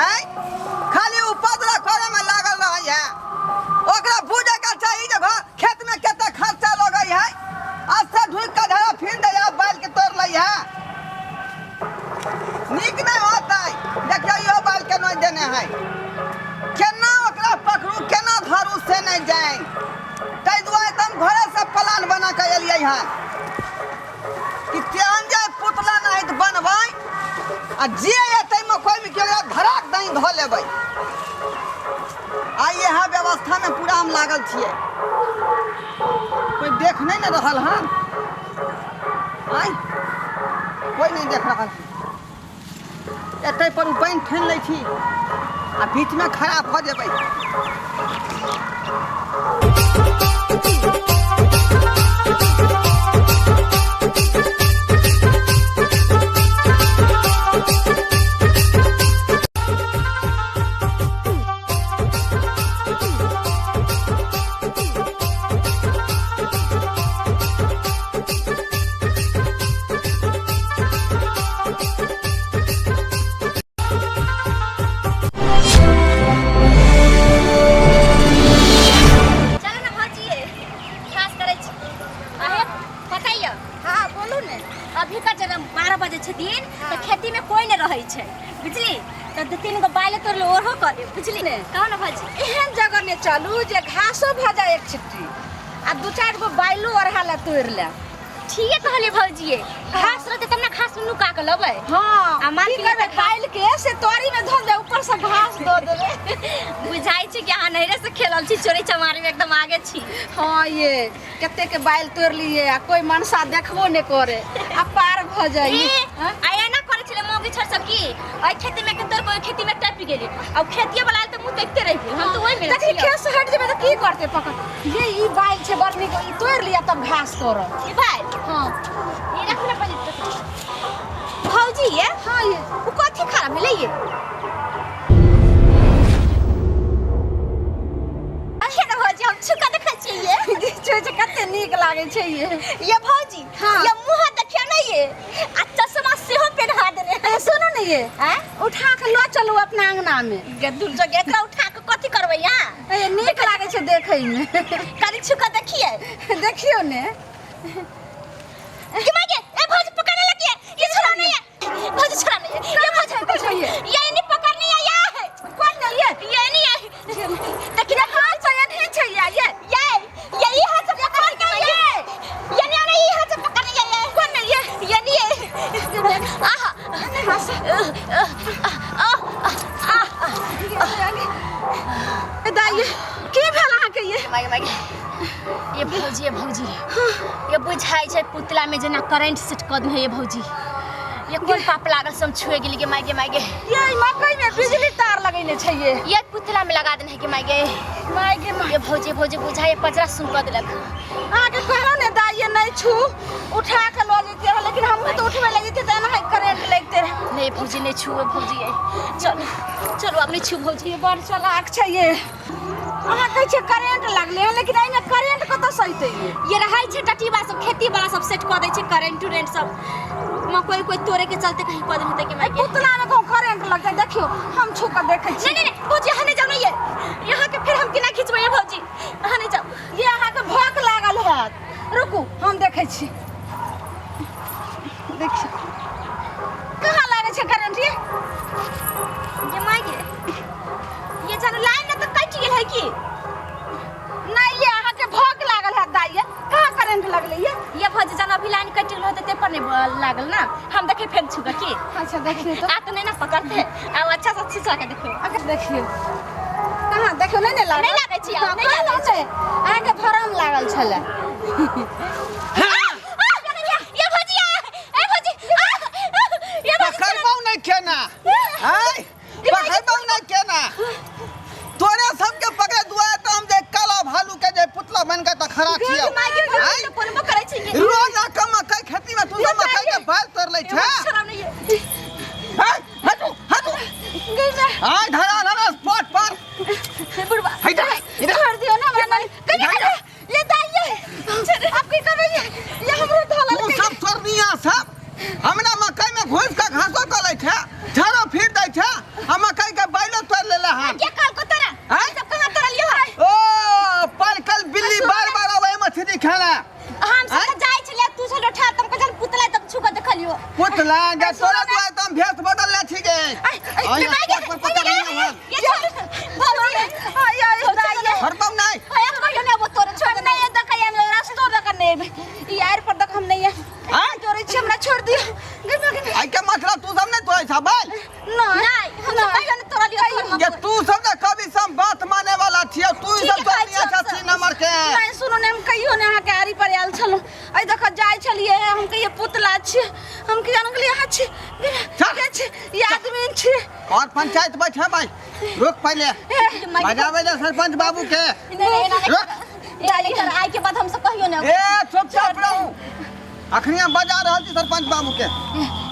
आँय खाली उपद्रव करैमे लागल रहै है। ओकरा बुझैके चाही जे घर खेतमे कते खर्चा लगै है। अस्थे ढुकि कऽ धरा फिर दै है, बालके तोड़ लै है। नीक नहि होतै। देखियौ इहो बालके नोचि देने है। केना ओकरा पकड़ू, केना धरू से नहि जानि। ताहि दुआरे तऽ हम घरेसँ प्लान बना कऽ एलियै हँ कि तेहन जे पुतला नहि तऽ बनबै आ जे एतै मकइमे के ओकरा धराक दही धऽ लेबै। आ इएह व्यवस्थामे पूरा हम लागल छियै। कोइ देख नहि ने रहल हन। आँय कोइ नहि देख रहल हन। एतै पर पानि ठानि लै छी आ बीचमे खड़ा भऽ जेबै। चलो ना भौजी, खास करै छी। अहे पता यऽ? हाँ बोलू ने। अभी का जब 12 बजे छै दिन तऽ खेती में कोई नहीं रहै छै, बुझली? तऽ दू तीन गो बाइल तोड़ ले ओहो कऽ देब, बुझली ने? कहू ने भौजी। एहन जगह ने चलू जे घासो भऽ जाए एक छिट्टी आ दू चारि गो बाइलो ओढ़ा ला तोड़ि ले। ठीके कहलियै भौजी, घास रहतै तब ने घास में नुका के लेबै। हाँ, आ मान की के करबै तऽ बाइल के से तोरी में धो दे, ऊपर से घास दो देबै। बुझाइ छै कि अहाँ नैहरे से खेलल छी, चोरी चमारी में एकदम आगे छी। हाँ ये कते के बाइल तोड़ लिए आ कोई मनसा देखबो नहीं करे आ पार भ जाइए। ए, आ एना करै छलै मौगी छड़ सब की एहि खेती में के तोड़ के ओहि खेती में टपि गेली आ खेतिए वाला आयल तऽ मुँह देखते रहि गेल। हम तऽ ओहि में तखनी खेत से हटि जेबै तऽ की करतै पकड़। ये ई बाइल छै बड़ नीक, ई तोड़ि लिअ तब घास तोड़ब। ई बाइल? हाँ। ई रखू ने पहिले। भौजी ये? हाँ ये। ओ कथी खराब भेलै ये? अरे ना भौजी, हम छुका देखै छियै ये। देखियौ जे कते नीक लागै छै ये। ये भौजी, हाँ। ये मुँह देखियौ ने ये, आ चश्मा सेहो पेन्हा देने है। ए, सुनू ने ये, आँय? उठा के लऽ चलू अपना अंगना में। गदुल जग एकरा उठा के कथी करबै यहाँ? ए, नीक लागै छै देखै में। कनि छुका देखिए। देखियौ ने। कि माय गे, ए भौजी पकड़ने लगी है। ये छोड़ा नहीं है। भौजी छोड़ा नहीं है। ये भौजी पकड़ है? ये नहीं पकड़नी है ये। कौन नहीं है? ये नहीं है। देखिए हाथ से नहीं छै ये, ये। ये, ये ये हाथ से पकड़ के ये। ये नहीं नहीं ये हाथ से पकड़नी है ये। कौन नहीं है? ये नहीं है। आहा। ए दाई, की भेल अहाँके ये? माय माय ये भौजी, ये भौजी, ये बुझाइ छै पुतला में जेना करंट सेट कऽ देने ये भौजी। ये कोन पाप लागल से हम छुए गेली गे माय गे माय गे। ये मकई में बिजली तार लगेने छै ये। ये पुतला में लगा देने के माय गे। माय गे माय। ये भौजी, भौजी बुझाइ ये पजरा सुन कऽ देलक। अहाँके कहलहुँ ने दाई ये नहीं छू, उठा के लऽ जैतियै रह, लेकिन हमहूँ तऽ उठबै लए जैतियै तऽ एना करेंट लगते रहे। नहीं भौजी नहीं छू भौजी, ये चलो चलो अब नहीं छू भौजी। ये बड़ चलाक छै ये। अहाँ कहै छियै करेंट लगलै हन, लेकिन एहिमे करेंट कतऽसँ अयतै ये? ये रहै छै टटीबा सब, खेती वाला सब सेट कऽ दै छै करेंट उरेंट सब। मकई कोई तोड़े के चलते कहीं कऽ देने हेतै कि माय के। पुतला में कहूँ करेंट लगतै? देखियौ हम छू कऽ देखै छी। नहीं, नहीं, नहीं, भौजी अहाँ नहीं जाउ ने ये। यहाँ के फिर हम केना खिंचबै ये भौजी, अहाँ नहीं जाउ। ये अहाँके भक लागल हैत, रुकू हम देखै छी। देखियौ कहाँ लागै छै करेंट ये? ये माय गे, ये जानो लाइन ना तो कटि गेल है की? नहीं ये अहाँके भक लागल हैत दाई, ये कहाँ करेंट लगलै ये? ये भौजी जानो अभी लाइन कटि गेल होतै ते पर नहीं लागल ना। हम देखे फेर छुगा की। अच्छा देखियौ तो। आ तो नहीं ना पकड़ते, आ अच्छा से अच्छी से देखियौ। अच्छा देखियौ कहाँ देखियौ, नहीं ने लागल? नहीं लागै छै, हाँ, नहीं लागै छै। अहाँके भरम लागल छलै। ये भौजी, ए भौजी, ये भौजी पकड़बौ नहीं केना। आँय पकड़बौ नहीं केना। तोरे सबके पकड़े दुआरे तऽ हम जे काला भालू के जे पुतला बन के तऽ खड़ा छियौ। माय के भौजी आँय? तो कोनबो करै छै ये। रोज आके मकई खेती में तू सब मकई के बाल तोड़ लै छै। शरम नहीं है। हट, हटू, हटू। आय धरा धरा स्पॉट पर। बुढ़वा। हट जा, इधर। छोड़ दियौ ने हमरा नहीं। इधर जा। ये दाई ये। आप की करबै ये? ये हमरो धोलल तू के। सब चोरनिया सब हमरा मकई में घुस के घासो कऽ लै छै, झाड़ो फिर दै छै आ मकई के बाल ये तू सब ने कभी सब बात माने वाला छियो तू ई सब ठीक है, तो अच्छा सब- छी नंबर के नहीं सुनू ने हम कहियो ने अहाँके आरी पर आयल छलहुँ एहि देख जाइ छलियै हम कहिए पुतला छी हम की जान गेलियै अहाँ छी चल। के छी ई आदमी छी और पंचायत बैठे भाई रुक पहले बजावे दे सरपंच बाबू के रुक आइ के बाद हमसे कहियो ने ए चुपचाप रहू अखनी हम बजा रहल छी सरपंच बाबू के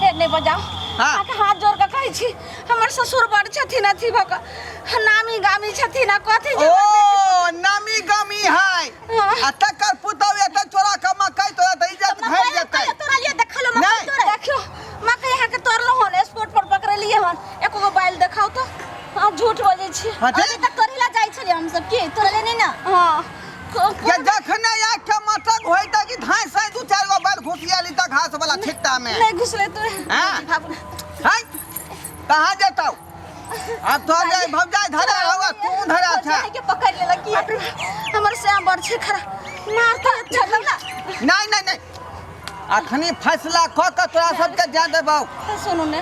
हे नहि बजाउ हाँ। अहाँके हाथ जोड़ के कहै छी हमर ससुर बड़ छथिन अथी भऽ कऽ नामी गामी छथिन आ कथी जे ओ नामी गामी है हाँ। आ तकर पुतहु एतऽ चोरा के मकई तोरा तऽ इज्जत घटि जेतै तोरा लिए देखलो नहीं। देखियो मकई अहाँके तोड़लहुँ हन स्पोर्ट पर पकड़लियै हन एको गो बाइल देखाउ तऽ अहाँ झूठ बजै छी हटे अभी तक तोरे ला जाइ छलियै हम सब की तोरा ले नहीं ना हँ के जखने आँख के मटक होय तऽ कि धाँइ साँइ दू चारि गो बैल घुसिया ली तऽ घास वाला छिट्टा में नहि घुसले तो हाँ। हैं कहाँ जेतौ अब तो जाय भौजाई धरा होगा तू धरा था के पकड़ लेलक की हमर श्याम बड़ छै खरा मारता अच्छा ना नहीं नहीं नहीं अखनी फैसला कऽ के तोरा सबके दे देबौ तऽ सुनू ने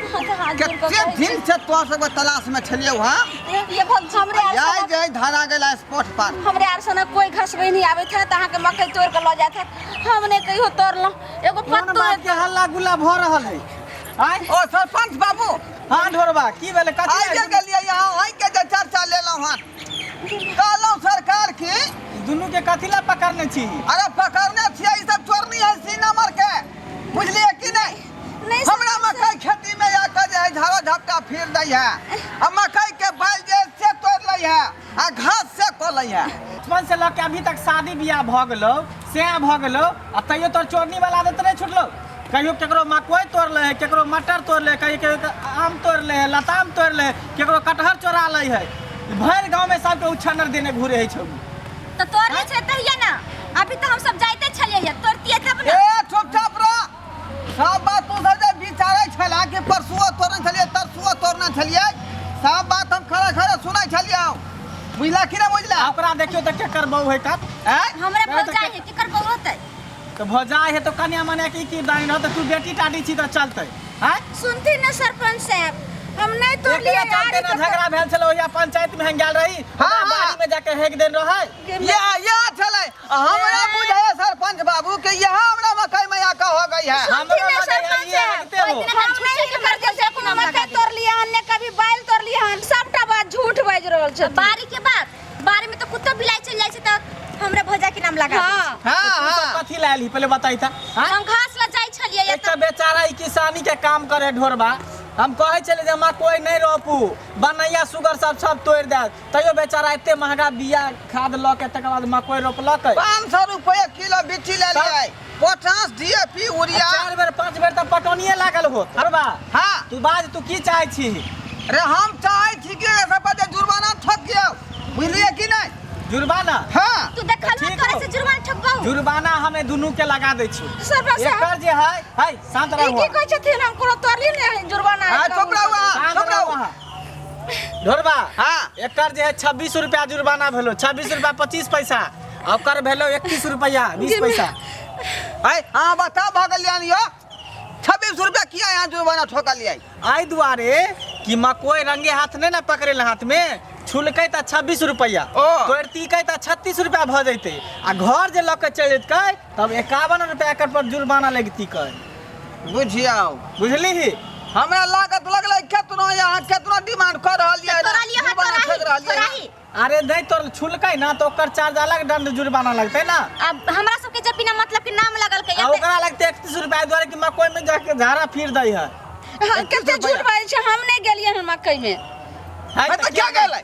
अहाँके हाथ जोड़ कऽ कते कहै छी। दिन से तोरा सबके तलाश में छलियौ हम ये भौजी हमरे आर जाय सनक जाय धरा गेला स्पॉट पर हमरे आर सनक कोई घसबै नहीं आबैत है तऽ अहाँके मकई तोड़ कऽ लऽ जाइत है हम नहि कहियो तोड़लहुँ एगो कोन पत्तो बात के हल्ला गुल्ला भऽ रहल है आय ओ सरपंच बाबू हाँ ढोरबा की भेलै कथी आइ जे गेलियै यहाँ आइ के जे चर्चा लेलहुँ हन कहलहुँ सरकार की दुनू के कथी ला पकड़ने छी अरे पकड़ने छियै ई सब चोरनी है सी नंबर के बुझलियै कि नहीं नहीं हमरा मकई खेती में आके जे है झाड़ा झपटा फिर दै है आ मकई के बैल जे से तोड़ लै है आ घास से कऽ लै है बचपन से लऽ के अभी तक शादी बियाह भऽ गेलौ सएह भऽ गेलौ आ तैयो तोर चोरनी वाला आदत नहि छुटलौ कहियो केकरो मकई तोड़ लै है केकरो मटर तोड़ लै है कहियो केकरो आम तोड़ लै है लताम तोड़ लै है केकरो कटहर चोरा लै है भरि गाँव में सबके उछन्नर देने घूरे है छौ तो तोड़ ले छै तहिया ना अभी तो हम सब जाइते छलियै तोड़तियै तब ना ए चुपचाप रह सब बात तू सब जे विचारै छला कि परसुओ तोड़ने छलियै तरसुओ तोड़ने छलियै सब बात हम खड़ा खड़ा सुनै छलियै बुझला कि नहि बुझला आ ओकरा देखियो तऽ केकर बहू है का आँय? हमरे नहीं तो भौजाई है केकर बहू होतै तऽ भौजाई है तो कन्या मने की की दानी रहत तू बेटी टाटी छी तऽ चलतै आँय सुनथिन ने सरपंच साहब हम नहीं तोड़लियै एकरा चलते ना झगड़ा भेल छलै ओहिया पंचायत में हम गेल रही हाँ, हमरा हाँ। बाड़ी में जाके हेक देन रहै यह यह छलै हमरा बुझाया सरपंच बाबू के यह हमरा मकई में आका हो गई है हमरो सुनथिन ने लगै है सरपंच ये साहब हेकते हो ओहि दिना हम झूठे नहीं के हिनकर मर जैसे कोनो मकई तोड़लियै हन ने कभी बैल तोड़लियै हन सबटा बात झूठ बाजि रहल छथिन बारी के बात बारी में तो कुत्तो बिलाई चल जाइ छै तऽ हमरा भौजा के नाम लगा हाँ हाँ तू सब हाँ कथी लायल ही पहले बताई था हाँ? हम घास ला जाइ छलियै एक तऽ बेचारा ई किसानी के काम करे ढोरबा हम कहै छलियै जे हमरा कोइ नहि रोपू बनैया सुगर सब सब तोड़ि देत तैयो बेचारा एते महंगा बिया खाद लऽ के तकर बाद मकइ रोपलकै 500 रुपये किलो बिच्ची ले लियै पोटाश डीएपी यूरिया चारि बेर पाँच बेर तऽ पटौनिये लागल होत ढोरबा हाँ तू बाज तू की चाहै छी अरे हम चाहै छी कि एहि सब पर जे जुर्माना ठोक दियौ बुझलियै कि नहि जुर्माना हाँ तू देखल ठीक तोरा हौ। से जुर्माना ठकबौ जुर्माना हमे दुनू के लगा दै छी सरपंच साहब एकर जे है है शांत ई रहू की कहै छथिन हम कोनो तोड़ली नहि जुर्माना हाँ चुप रहू अहाँ, शांत चुप रहू रहू अहाँ ढोरबा हाँ एकर जे है 26 रुपया जुर्माना भेलो 26 रुपया 25 पैसा आ ओकर भेलो 31 रुपया 20 पैसा है अहाँ बताउ भऽ गेलियै यौ 26 रुपया किया यहाँ जुर्माना ठोकलियै एहि दुआरे कि मकोई रंगे हाथ नहि ने पकड़ेल हाथ में छुलकै तऽ 26 रुपया ओ। तोड़तिकै तऽ 36 रुपया भऽ जैतै आ घर जे लऽ के चलि जैतकै तब 51 रुपया एकर पर जुर्माना लगतिकै बुझियौ बुझलिही हमरा लागत लगलै केतनो यहाँ केतनो डिमांड कऽ रहल ये तोरा लिए हाथ जुर्माना ठोक तोरा रहल ये ही अरे नहीं तोर छुलकै ना तो ओकर चार्ज अलग दंड जुर्माना लगतै ना अब हमरा सबके जब बिना मतलब के नाम लगल के आ ओकरा लगतै 31 रुपया दुआरे कि मकोई में जाके झाड़ा फिर दै है हाँ, कते झूठ बाजै छै हम नहि गेलियै हन मकई में है है तऽ क्या गेलै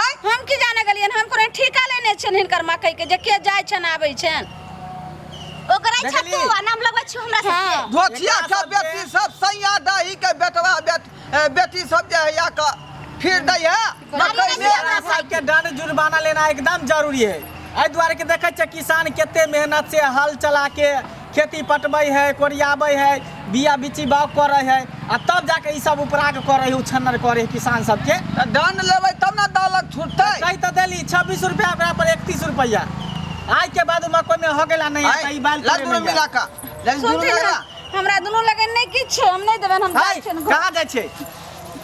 आँय हम की जाने गेलियै हम कोनो ठीका लेने छियनि हिनकर मकई के जे के जाइ छनि आबै छनि ओकरा छै देखली? तू आ नाम लगबै छी हमरा सबके हाँ। धोतिया एकरा सब सबके- बेटी सब सैया दही के बेटवा बेटी सब जे है या के फिर दै है मकई में एकरा सबके दंड जुर्माना लेना एकदम जरूरी है एहि दुआरे के देखै छियै किसान कते मेहनत से हल चला के खेती पटबै है कोरियाबै है बिया बिच्ची बाग करै है आ तब जाके ई सब उपरा के करै है उछन्नर करै है किसान सबके तऽ दंड लेबै तब ने दालक छूटतै कहि तऽ देली 26 रुपया ओकरा पर 31 रुपया आइ के बाद मकई में हो गेला नहीं आँय, तऽ ई बाल ला दुनू मिला कऽ ला दुनू सुनथिन मिला हमरा दुनू लगे नहि किछु हम नहि देबनि हम हाय जाइ छियनि घर। कहाँ जाइ छै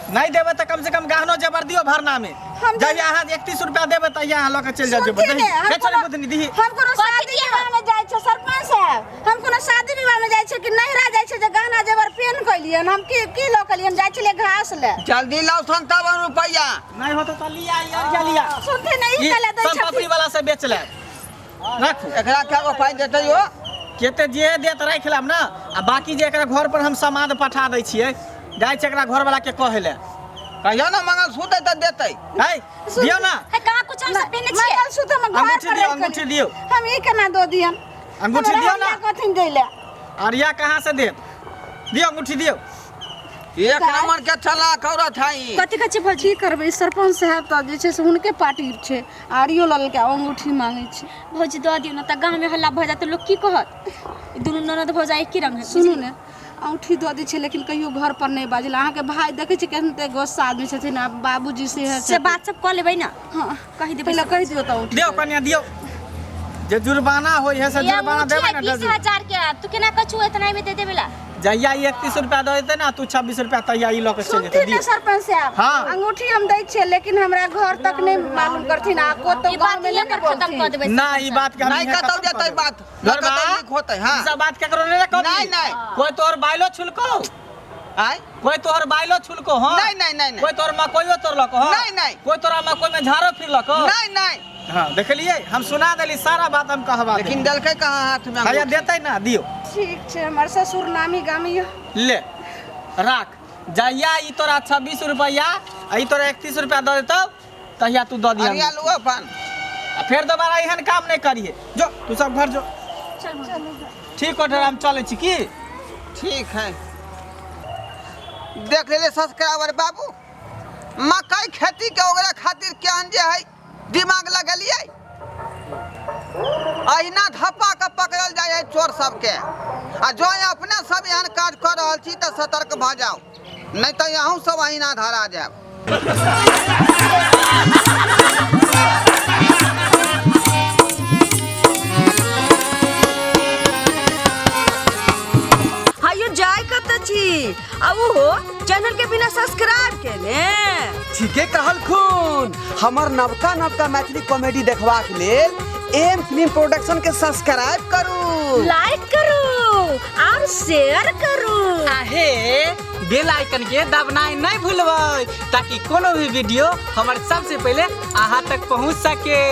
नहीं देबै तऽ कम से कम गहनो जेवर दियौ भरना में। हम जहिया अहाँ 31 रुपया देबै तहिया अहाँ लऽ के चलि जाउ जेवर। सुनथिन ने, हम दही कोनो- बुधनी दही। हम कोनो शादी विवाह में जाइ छै सरपंच साहब, हम कोनो शादी विवाह में जाइ छै कि नहिरा जाइ छै जे गहना जेवर पेन कैलियन? हम की की लऽ केलियन? जाइ छलियै घास ले। जल्दी लाउ 57 रुपैआ। नहीं होतौ तऽ लिया ई अरिया लिया। सुनथिन ने, ई ई कला दै सोनपापड़ी छथिन। वाला से बेच ले, राखू। एकरा क्या गो पाइ देतै यौ? केते जे देत राखि लेब ने, आ बाकी जे एकरा घर पर हम समाद पठा दै छियै, जाइ छै एकरा घरवाला के कहै लए। कहियो ने मंगलसूत्र तऽ देतै। है दियौ ना। है कहाँ कुछ हम सब पहिने छियै। मंगलसूत्र हम घर अंगूठी पर दियौ, राखि अंगूठी लेलियै। दियौ। हम ई केना दऽ दियन? अंगूठी हमरा दियौ ना। हरिया कथिन दै लए? अरिया कहाँ से देत? दियौ अंगूठी दियौ। एक नंबर के चलाक औरत है ई। कथी कहै छै भौजी? की करबै सरपंच साहब, तऽ जे छै से हुनके पार्टी छै। आरियो लऽ लेलकै, अंगूठी मांगै छै। भौजी, दऽ दियौ ने तऽ गाँवमे हल्ला भऽ जायत, लोक की कहत? ई दुनू ननद भौजाइ एके रंग है। सुनू ने, औँठी दऽ दै छै लेकिन कहियो घर पर नहि बाजल। अहाँके भाय देखै छी केहन गोस्सा आदमी छथिन, आ बाबूजी से से बात सब कऽ लेबै ने। हँ, कहि देबै। पहिले कहि दियौ तऽ औँठी दियौ कनिया दियौ, जे जुर्माना होइ है से ये जुर्माना अंगूठी देबै है ने। 20,000 के, तू केना कछु इतना में दे देबेला? जहिया ई 31 रुपया दऽ देतै ने, तू 26 रुपया तहिया ई लऽ के चलि जेतै। सुनथिन ने दियौ। सरपंच साहब। हाँ। अंगूठी हम दै छियै लेकिन हमरा घर तक नहि मालूम करथिन आ कतौ ई बात गाँवमे इहे नहि पर खत्म बोलथिन। कऽ देबै। ना, ई बात के हम नहीं इहे कतौ खत्म कऽ जेतै देबै। बात, न घरबा, कतौ लीक होतै। हाँ। ई सब बात केकरो नहि ने कहबी। नहीं, नहीं। कोई तोहर बाइलो छुलको? आय? कोई तोहर बाइलो छुलको? हाँ। नहीं, नहीं, नहीं, नहीं। कोई तोहर मकइयो तोड़लको? हाँ। नहीं, नहीं। कोई तोरा मकई में झाड़ो फिरलको? नहीं, नहीं। हाँ, देखलियै, हम सुना देली सारा बात, हम कहबा। लेकिन देलकै कहाँ हाथ में भैया अंगूठी? देतै ना, दियौ। ठीक छै, हमर ससुर नामी गामी यऽ। ले राख, जहिया ई तोरा 26 रुपया आ ई तोरा 31 रुपया दऽ देतौ तहिया तू दऽ दिहा। अरिया लू अपन। आ फेर दोबारा एहन काम नहि करिहे। जो तू सब घर जो। ठीक हो, हम चलै छी की? ठीक है। देख लेले सब्सक्राइबर बाबू, मकई खेती के ओकरा खातिर केहन जे है दिमाग लगलियै। अहिना धप्पा के पकड़ल जाइ है चोर सबके। आ जो अपने सब एहन काज कऽ रहल छी तऽ सतर्क भऽ जाउ, नहीं तऽ अहूँ सब अहिना धरा जायब। हायो, जाय कतऽ छी आ ओहो चैनल के बिना सब्सक्राइब केने? ठीके कहलखुन। हमर नवका नवका मैथिली कॉमेडी देखबाक लेल एम फिल्म प्रोडक्शन के सब्सक्राइब करू, लाइक करू और शेयर करू। आहे बेल आइकन के दबनाइ नहीं भूलबै ताकि कोनो भी वीडियो हमर सबसे पहले अहाँ तक पहुंच सके।